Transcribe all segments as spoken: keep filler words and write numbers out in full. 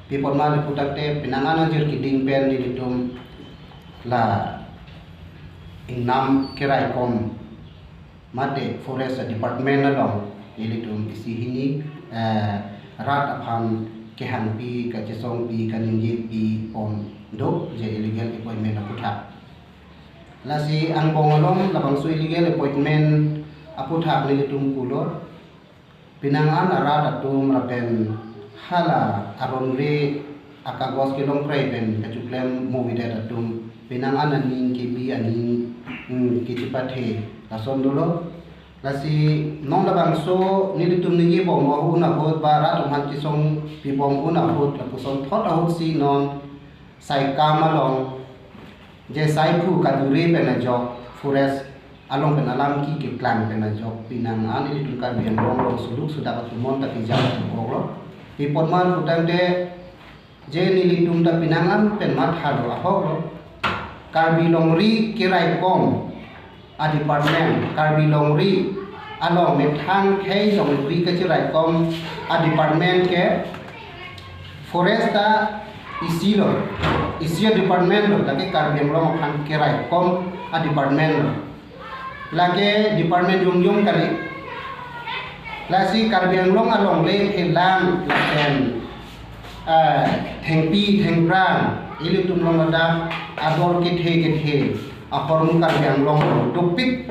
Pi apot ma le pu tangte penang an ajir keding pen nelitum la ingnam keraikom mate Forest Department along nelitum isi hini, eh, rat aphan kehangpi, kachesongpi, kaningjepi pon do, je illegal appointment aphuthak. Lasi angbong along labangso illegal appointment aphuthak nelitum pulo. Penang an arat atum lapen hala aron-re akagos kelongprek pen kachoklem movidet atum penang an aning kebi, aning, hmm, kechepathe lason dolo. Lasi non labangso nelitum ningjebom ahut, ahut ba rat atum aphan chesongpibom ahut, ahut lapuson thot ahut si non Saikam along je saiphu kadure pen ajok, forest along pen alam keklang pen ajok penang an nelitum Karbi Anglong along suluk sudak atum mon ta kejam boklo. Pi apot ma pu tangte je nelitum ta penang an pen mathalo, ahoklo. Karbi longri keraikom a-department, Karbi longri along methang khei longri kacheraikom a-department ke forest ta isi lo, isi a-department lo, lake Karbi Anglong aphan keraikom a-department lo. Lake department jongjong kali. Lasi Karbi Anglong alongle phelang lapen, eh, thengpi thengphrang ilitum along ladak ador kethe kethe ahormu Karbi Anglong dopik.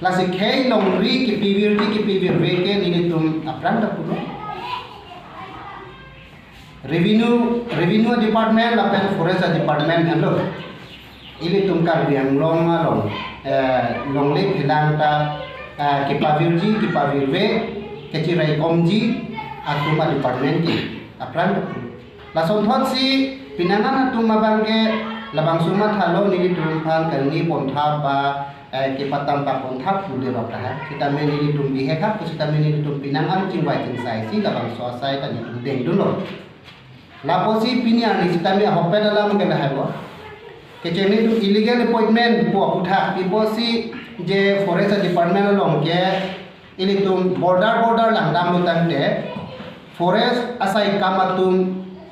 Lasi khei longri kepivirti kepivirve ke nelitum aphrang ta pulo. Revenue, Revenue Department lapen Forest Department henlo. Ilitum Karbi Anglong along, eh, longle phelang ta, eh, kepavirji, kepavirve, kacheraikomji atum a-department ke aphrang ta pulo. Lason thot si penang an atum abang ke labangso mathalo, nelitum aphan kangni ponthap ba, eh, kepatam paponthap pude rok tahai. Sitame nelitum bihek hak, sitame nelitum penang an chingvai chingsai si labangso asai ta nelitum dengdunlo. Lapusi pini arni sitame ahokpet alam ke lahai bo. Kecheng nelitum illegal appointment pu aphuthak, pi apotsi je Forest Department along ke ilitum border border langdamlo tangte forest a-Saikam atum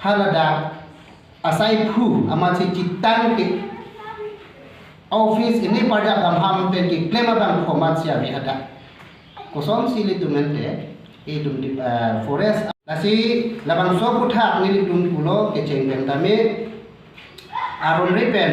haladak asaiphu amatsi chetang ke office ini pajak damham pen keklem abang format si ave hadak. Kosonsi ilitum ante itum di, eh, forest. Lasi labangso aphuthak nelitum pulo, kecheng pen tame aron-re pen,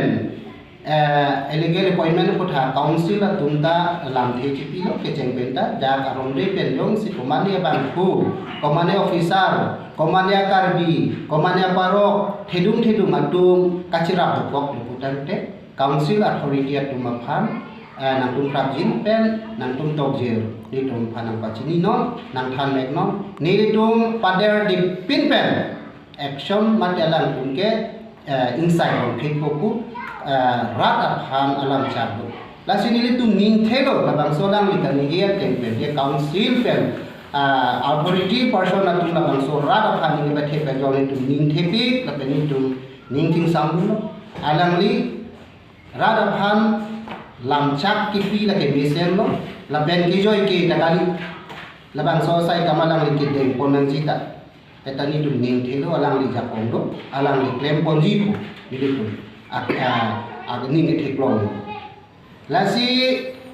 eh, illegal appointment aphuthak council atum ta lamthe chepilo, kecheng pen ta dak aron-re pen jongsi komatne abangphu, komatne officer, komatne a-Karbi, komatne aparok, thedung thedung atum kacherap dokoklo pu tangte council authority atum aphan, eh, nangtum prapjin pen nangtum tokjir, nelitum aphan nangpachininon, nangthanveknon, nelitum paderdipin pen action mate alangtum ke, eh, ingsai longphit po pu, eh, rat aphan alam chak do. Lasi nelitum ningthelo, labangso alangli kaningje ateng pen je council pen, ah, authority person atum labangso rat aphan ningje pathe pajok nelitum ningthepik lapen nelitum ning chingsam lo. Alangli rat aphan lamchak kipi lake mesenlo, lapen kejoi ke ta kali. Labangso asai akam alangli kedeng pon nangji ta. Petani nelitum ningthelo, alangli jakong do, alangli klemponji pu nelitum ak, ah, ak ning ketheklong. Lasi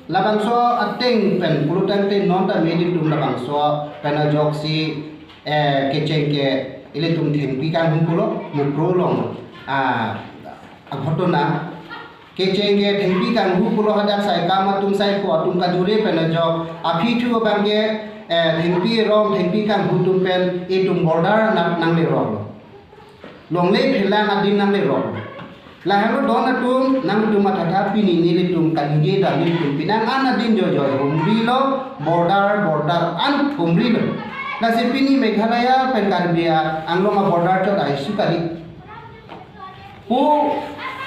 labangso ateng pen pulo tangte non tame nelitum labangso pen ajoksi, eh, kecheng ke ilitum thengpi kanghu pulo, Mukroh along, ah, aghotona. Kecheng ke thengpi kanghu pulo hadak Saikam atum saiphu atum kadure pen ajok aphi thu abang ke, eh, thengpi rong thengpi kanghu atum pen itum border nang, nangleroklo. Longle phelang adim nangleroklo. Lahelo don atum nangtum mathatha pini nelitum kaningje dam nelitum penang an adim joijoi humrilo, border border an humrilo. Lasi pini Meghalaya pen Karbi Anglong a-border chot ai su kali. Pu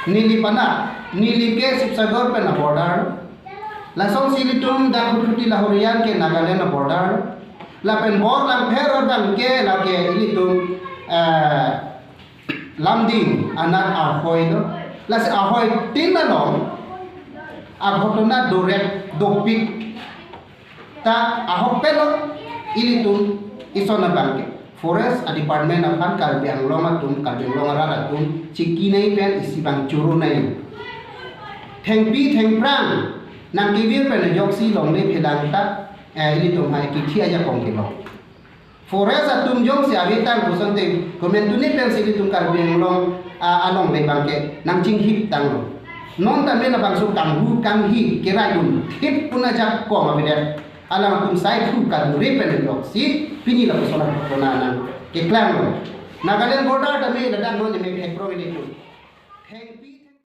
neli pana, neli ke Sibsagar pen a-border. Lasonsi ilitum dak Khutkhutli Lahorijan ke Nagaland a-border. Lapen bor langpher abang ke lake ilitum, eh, Lumding anat ahoi lo. Lasi ahoi tin along aghotona dorek dopik. Ta ahokpet lo ilitum ison abang ke. Forest a department aphan Karbi Anglong atum, Karbi Anglong arat atum chikinei pen isi bang choro nai. Thengpi thengphrang nangkevir pen ajoksi longle phelang ta, eh, ilitum hai kithi ajakong kelong. Forest atum jongsi ave tang pusonte komantu ne pensi ilitum Karbi Anglong, ah, alongle abangke nangchinghip tanglo. Non tame labangso kanghu kanghi keraidun thip pun ajakong avedet. Alangtum sai thu kadure pen ajoksi pini lapuson apona nangkeklanglo. Nagaland border tame ladak non ne me phek pro ilitum.